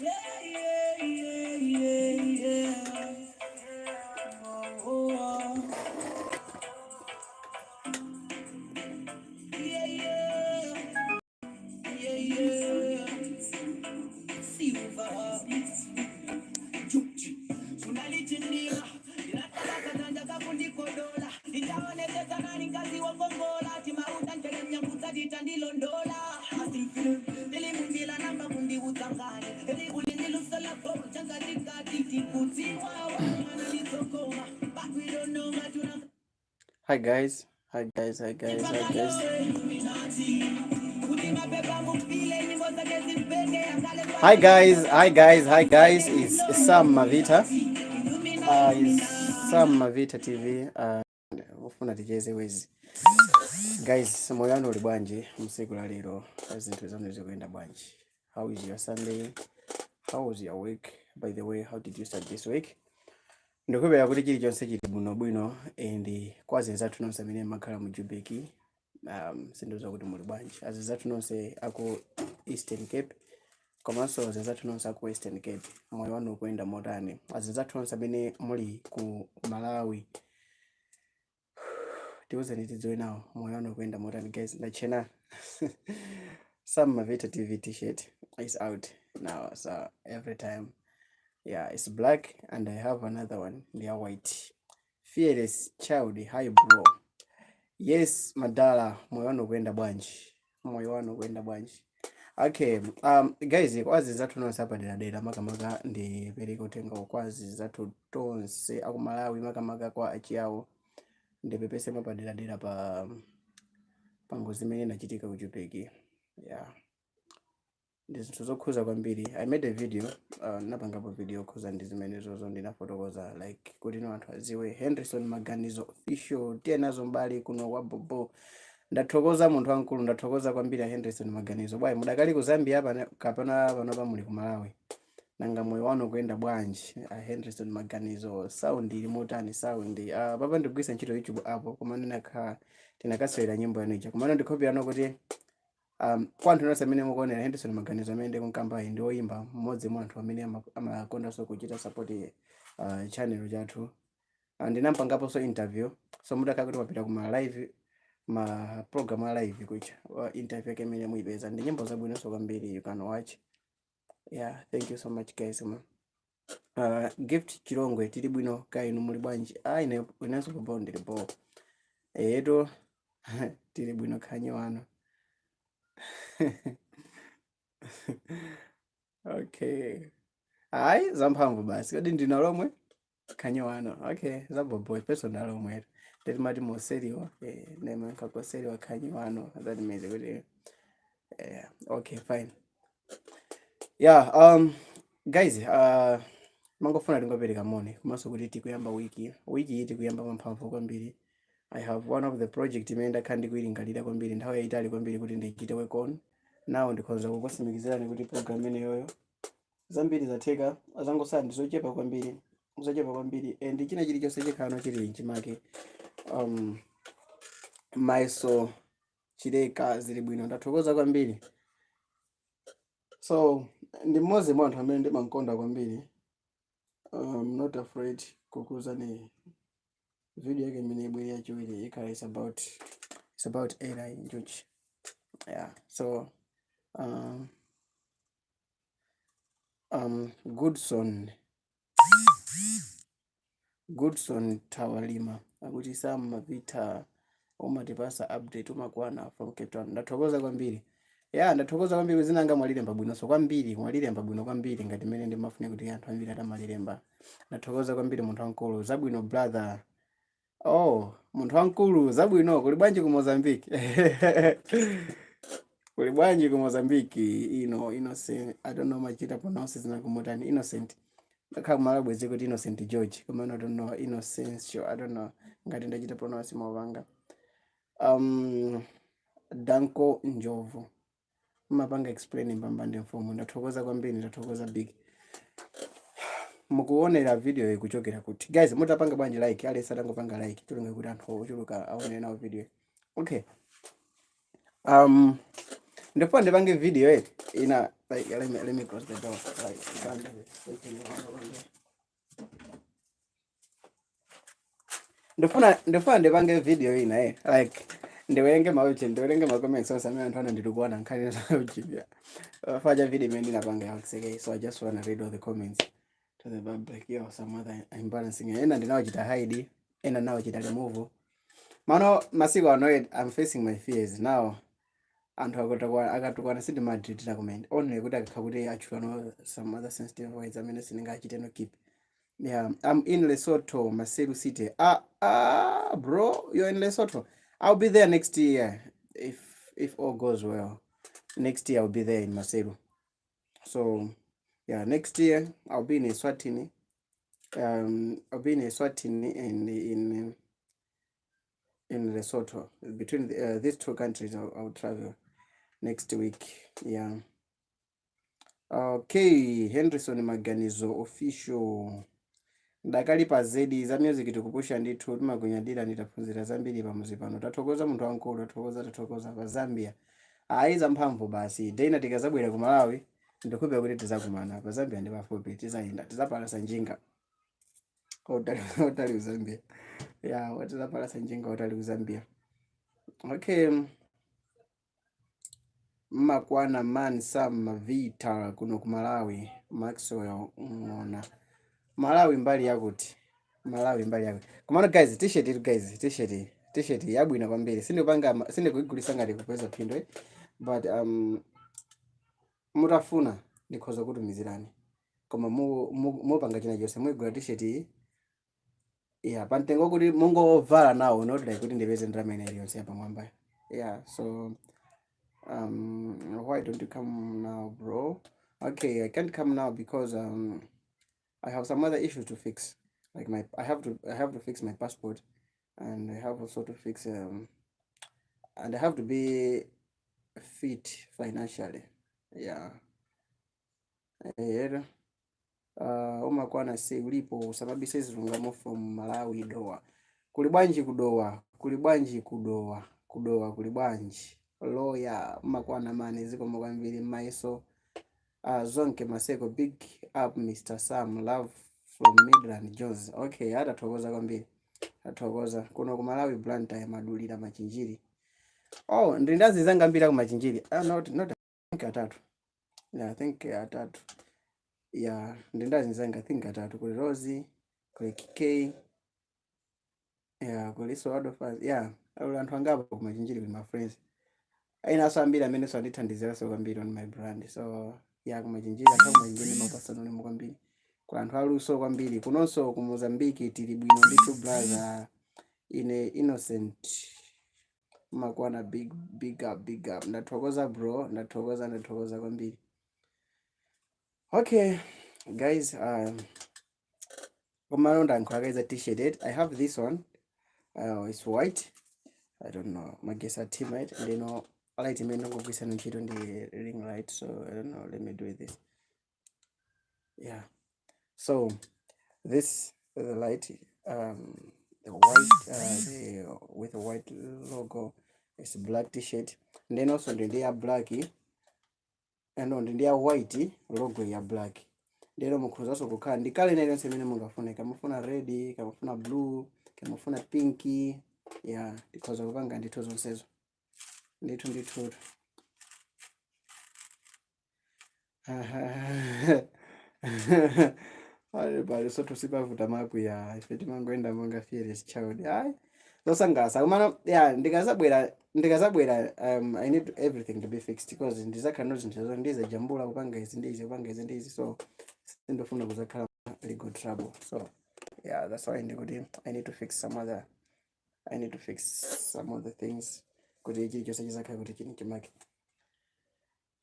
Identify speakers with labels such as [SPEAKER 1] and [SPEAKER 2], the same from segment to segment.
[SPEAKER 1] Yeah. Oh. Yeah. Silver. Sunalitindima ndinatabakatanja kakundikodola nditaonetesa nani ngazi wokongola timauta ntelemnyambutsa ndilondola ndilimunjila namba kundiutsangane elikulindilufelapo changatikatitikutsiwawamanalitsokoma but we don't know matuna.
[SPEAKER 2] Hi guys, hi guys, hi guys, hi guys. Hi guys, hi guys, hi guys. It's Sam Mavita. It's Sam Mavita TV. Ufuna ticheze wezi. Guys, moyo wanu uli bwanji msiku la lero? Zinthu zanu zikuyenda bwanji? How is your Sunday? How was your week? By the way, how did you start this week? Ndikupera kuti chilichonse chili bwinobwino and kwa azinzathu nonse amene makhala mu Joburg, sindidziwa kuti muli bwanji. Azinzathu nonse aku Eastern Cape komanso azinzathu nonse aku Western Cape, moyo wanu ukuyenda motani? Azinzathu nonse amene muli ku Malawi, tiuzeni tidziwe nawo moyo wanu ukuyenda motani. Guys, ndachena Sam Mavita TV T-shirt is out now, so every time, yeah, it's black and I have another one, they are white. Fearless Child, hi bro. Yes, madala, moyo wanu ukuyenda bwanji? Moyo wanu ukuyenda bwanji? Okay, guys, kwa azinzathu nonse apaderadera, makamaka ndipereke uthenga kwa azinzathu tonse aku Malawi, makamaka kwa achiyawo, ndipepese mapaderadera pa ngozi imene inachitika ku Joburg. Yeah, ndi zinthu zokhuza kwambiri. I made a video, napangapo video khuza ndi zimenezozo, ndinafotokoza like kuti no anthu adziwe. Henderson Maganizo Official, tiye nazo mbali kuno kwa bobo. Ndathokoza munthu wamkulu, ndathokoza kwambiri a Henderson Maganizo. Bwayi, mudakali ku Zambia kapena panopa muli ku Malawi? Nanga moyo wanu kuyenda bwanji, a Henderson Maganizo? Sound ili motani sound? Papa ndigwisa ntchito YouTube apo, koma ndinakhala tinakasewera nyimbo yanu ija, komano ndikhulupirira kuti kwa anthu nonse amene mukuonera, Henderson Maganizo amene ndikunkambayi ndi oyimba, mmodzi mwa anthu amene amakondanso kuchita support channel chathu. Ndinampangaponso interview, so mutakhala kuti mwapita kuma live, ma program a live kucha, interview yake imene muyipeza ndi nyimbo zabwinonso kwambiri, you can watch. Yeah, thank you so much guys, man. Gift Chilongwe, tili bwino ka inu muli bwanji? Ah, ine inenso kubo ndili bo eto, tili bwino khanyi wano. Okay, hayi, zamphamvu basi. Kodi ndina lomwe khanyi wano? Okay, zabobo ifeso ndalomwe nditimati moseriwa, nema nkakoseriwa khanyi wano. That means kuti okay, fine. Yeah, guys, mangofuna tingopereka moni komanso kuti tikuyamba wiki, wiki iyi tikuyamba mwamphamvu kwambiri. I have one of the project imene ndakhala ndikuyilingalira kwambiri nthawi yayitali kwambiri kuti ndichite work on. Now ndikhoza kukutsimikizirani kuti program imeneyoyo zambiri zatheka, zangosala ndi zochepa kwambiri, zochepa kwambiri, and china chilichonse chikhala chili mchimake. Maiso Chileka, zili bwino, ndathokoza kwambiri. So ndi mmodzi mwa anthu amene ndimamkonda kwambiri. I'm not afraid kukuuzani, video yake imene ibwere yachiwiri ikhala it's about Eli Njuchi. Yeah, so Goodson Tawalima akuti, "Sam Mavita, umatipasa update, umakwana, from Cape Town." Ndathokoza kwambiri. Yeah, ndathokoza kwambiri. Zinanga mwalilemba bwinonso kwambiri, mwalilemba bwino kwambiri ngati mmene ndimafuna kuti anthu ambiri atamalilemba. Ndathokoza kwambiri munthu wamkulu. Zabwino brother. Oh, munthu wamkulu, zabwino. Kuli bwanji ku Mozambique? Kuli bwanji ku Mozambique? Ino Innocent, I don't know machita pronounce zinakumutani. Innocent, ndakhala kumala bwezi kuti Innocent George, koma I don't know, Innocentio, I don't know ngati ndachita pronounce mopanga. Danko Njovu, mapanga explain mbambande mfumu. Ndathokoza kwambiri, ndathokoza big. Mukuonera video iyi kuchokera kuti guys? Mutapanga bwanji like? Alesa atangopanga like chulunga kuti anthu ochuluka aone nawo video. Okay, ndipo ndipange video ina. Like, let me close the door. Like, can't do it. Ndifuna ndipange video ina like ndiwerenge mauchi, ndiwerenge ma comments onse amene anthu ananditukwana nkhani zauchipya faja video imene ndinapanga yakuseke. So I just wanna read all the comments to the public. Yo, some other embarrassing, ena ndinawachita hide, ena nawachita remove. Mano masiku ano I'm facing my fears now. Anthu akatukwana, akatukwana sindimadelete comment, only kuti akakhala kuti atchulano some other sensitive words amene sindingachite no keep. Yeah, I'm in Lesotho, Maseru City. Ah, ah, bro, you're in Lesotho. I'll be there next year if all goes well. Next year I'll be there in Maseru. So yeah, next year I'll be in Eswatini. I'll be in Eswatini and in Lesotho. Between these two countries, I'll travel next week. Yeah. Okay, Henderson Maganizo official. Ndakalipa zedi za music, tikupusha ndithu, timakunyadira, nditaphunzira zambiri pamuzi pano. Tathokoza munthu wamkulu, tathokoza, tathokoza pa Zambia. Ayi, zamphamvu basi. Dena tikazabwera ku Malawi, ndikhupe kuti tizakumana pa Zambia ndi pafupi, tizayenda, tizapalasa njinga otali otali ku Zambia. Yeah, tizapalasa njinga otali ku Zambia. Okay. Mmakwana man Sam Mavita kuno ku Malawi, Maxwell Ng'ona. Malawi mbali yakuti? Malawi mbali yakuti? Komano guys, t-shirt ili, guys, t-shirt yabwino kwambiri. Sindikupanga, sindikuigulisa ngati kupeza phindu, eh? But mutafuna ndikhoza kutumizirani, koma mupanga china chonse muyigula t-shirt iyi, yeah, pamtengo kuti mungovala nawo, not like kuti ndipeze ndalama ina iliyonse yapamwamba. Yeah, so why don't you come now, bro? Okay, I can't come now because I have some other issues to fix, like my I have to fix my passport and I have also to fix and I have to be fit financially. Yeah. Umakwana si ulipo usababise zilungamo. From Malawi, Dowa. Kuli bwanji kudowa? Kuli bwanji kudowa? Kudowa kuli bwanji? Loya, umakwana mane, zikomo kwambiri maiso. Zonke Maseko, big up Mr Sam, love from Midland Jones. Okay, atathokoza kwambiri, athokoza. Kuno ku Malawi, Blantyre, madulira Machinjiri. Oh, ndindazizanga mbiri ku Machinjiri. Ah, not, I think atatu. Yeah, I think atatu. Yeah, ndindazinzanga, I think atatu. Kuli Rosie, kuli KK, yeah, kuliso Adolphus. Yeah, ali anthu angapo ku Machinjiri, with my friends ainaso ambiri amene so andithandiziraso kwambiri on my brand. So yeah, ku Machinjiri, anthu aku Machinjiri ndimapasana ulemu kwambiri, kuli anthu aluso kwambiri. Kunonso ku Mozambique tili bwino ndithu, brother. Ine Innocent makwana, big big up, big up. Ndathokoza bro, ndathokoza, ndathokoza kwambiri. Okay guys, komalonda nkhwakaiza t-shirt. I have this one, it's white. I don't know, magesi athima right? Ndino light imene ndingogwirisana ntchito ndi ring light, so I don't know, let me do this. Yeah, so this is the light, the white, the with the white logo. It's a black t-shirt, and then also ndi ya black and ndi ya white, logo ya black. Ndero mukhozanso kukhala ndi colour ina iliyonse imene mungafune, kamufuna red, kamufuna blue, kamufuna pink. Yeah, tikhoza kupanga ndithu zonsezo ndithu ndithu. Ali pali soto sipavuta makwiya, ife timangoenda monga fearless child. Ayi, zosangalatsa. Komano yeah, ndikazabwera, I need everything to be fixed because ndizakhala no zinthu zo ndizajambula, kupanga izi ndi izi, kupanga izi ndi izi, so sindofuna kuzakhala legal trouble. So yeah, that's why ndikuti I need to fix some other things kuti chilichonse chizakhala kuti chini chimake.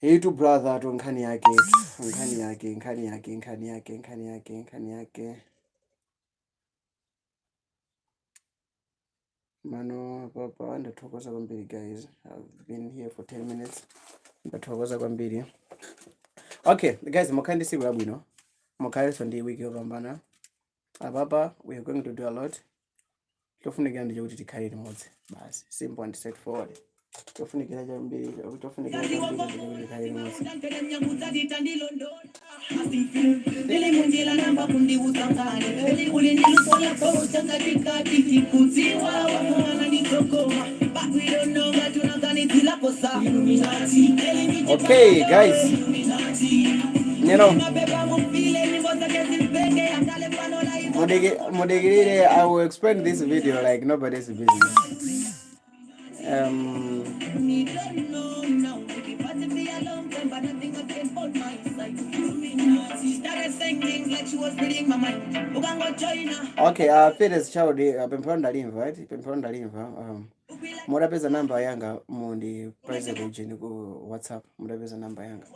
[SPEAKER 2] Itu brother to nkhani yake, nkhani yake, nkhani yake, nkhani yake, nkhani yake, nkhani yake. Mano papa, ndathokoza kwambiri guys. I've been here for 10 minutes. Ndathokoza kwambiri. Okay guys, mukhale ndi tsiku labwino, mukhalenso ndi wiki yopambana. Apapa we are going to do a lot. Chofunikira ndi chokuti tikhale limodzi basi, simple and straightforward. Chofunikira chambiri ndikuti tikhale limodzi.
[SPEAKER 1] Lili munjila namba kundiuza ngani, eli ulindilusola chakatikati tikudziwa wakungana ndizokoma, but we don't know ngatunaganizilakosa.
[SPEAKER 2] Okay guys, mudikirire, I will explain this video like nobody's business.
[SPEAKER 1] Me don't know now. We be party for a long time, but nothing I can hold my side. Illuminati. Started saying things like she was reading my mind. Ukango join her.
[SPEAKER 2] Okay, Fearless Child, pemphero ndalimva, right? Pemphero ndalimva. Mudapeza namba yanga, mundipeze kujeni ku WhatsApp. Mudapeza namba yanga,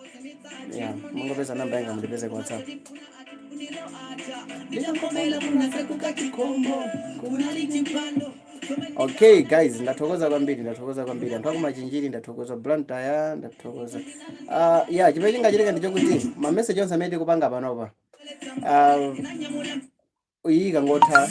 [SPEAKER 2] yeah, mungopeza namba yanga, mundipeze ku WhatsApp.
[SPEAKER 1] Ndichakomela kunasekuka chikombo kunalichipando.
[SPEAKER 2] Okay guys, ndathokoza kwambiri, ndathokoza kwambiri anthu akumachinjiri, ndathokoza Blantyre, ndathokoza. Yeah, chimene chingachitika ndichokuti ma message onse amene tikupanga panopa, iyi ikangotha,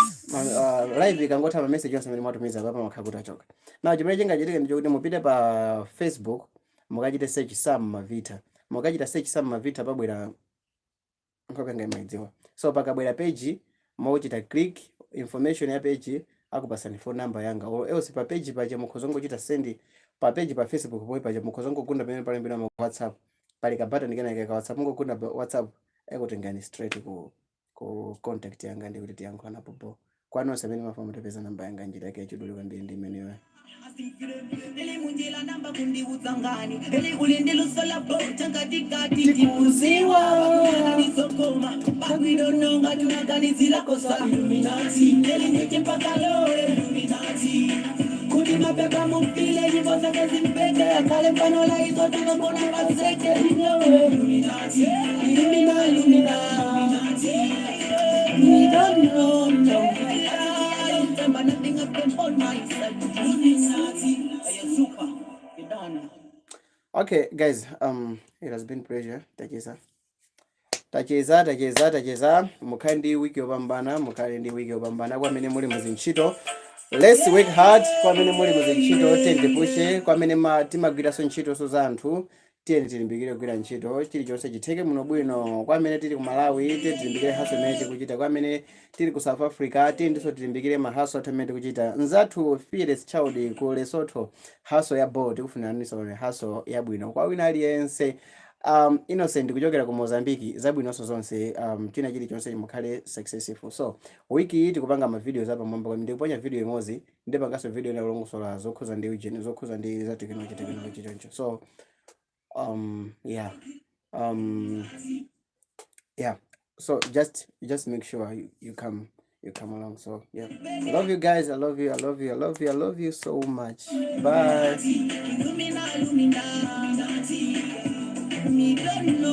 [SPEAKER 2] live ikangotha, ma message onse amene mwatumiza papa makhala kuti achoka. Now chimene chingachitika ndichokuti mupite pa Facebook, mukachite search Sam Mavita. Mukachita search Sam Mavita, pabwera nkhope yanga, imaidziwa. So pakabwera page, mukuchita click information ya page, akupasani phone number yanga, or else pa page paja mukhoza ngochita send pa page pa Facebook pomwe paja, mukhoza ngogunda pamene palembedwa ma WhatsApp, pali ka button kenaka ka WhatsApp, mungogunda pa WhatsApp, ekutengani straight ku contact yanga, ndi kuti tiyankhulana popo. Kwa nonse amene mafuna mutapeza namba yanga, njira yake yachidule kwambiri ndi imeneyo.
[SPEAKER 1] Eli munjila namba kundiuza ngani, eli ulindilusola chakatikati tikuziwa wakungana but we don't know ngatunaganizilakosa. Illuminati eli nditi mpaka lo Illuminati kuti mapepa mufile nyimbo zake zimpeke akale mfano la hizo tunambona maseke. Illuminati, Illumina, Illuminati. We don't know no. But nothing I can hold my side. Illuminati. Are super? You done.
[SPEAKER 2] Okay guys, it has been pleasure. Tacheza, tacheza, tacheza, tacheza. Mukhale ndi wiki yopambana, mukhale ndi wiki yopambana. Kwa amene muli muzintchito, let's work hard. Kwa amene muli muzintchito, tiye tipushe. Kwa amene timagwiranso ntchito so za anthu, tiye tilimbikire kugwira ntchito, chilichonse chitheke muno bwino. Kwa amene tili ku Malawi, tiye tilimbikire hustle imene tikuchita. Kwa amene tili ku South Africa, tiye ndiso tilimbikire ma hustle athu amene tikuchita. Nzathu Fearless Child ku Lesotho, hustle ya ball, tikufuniraninso hustle yabwino. Kwa wina aliyense, Innocent kuchokera ku Mozambique, zabwinonso zonse, china chilichonse mukhale successful. So wiki iyi tikupanga ma videos apamwamba kwambiri. Ndikuponya video imodzi, ndipanganso video ina kulongosola zokhuza ndi ujeni, zokhuza ndi za technology, technology choncho. So yeah, yeah, so just make sure you come along. So yeah, I love you guys. I love you, I love you, I love you, I love you so much. Bye.
[SPEAKER 1] Illumina, Illuminati. Me don't know.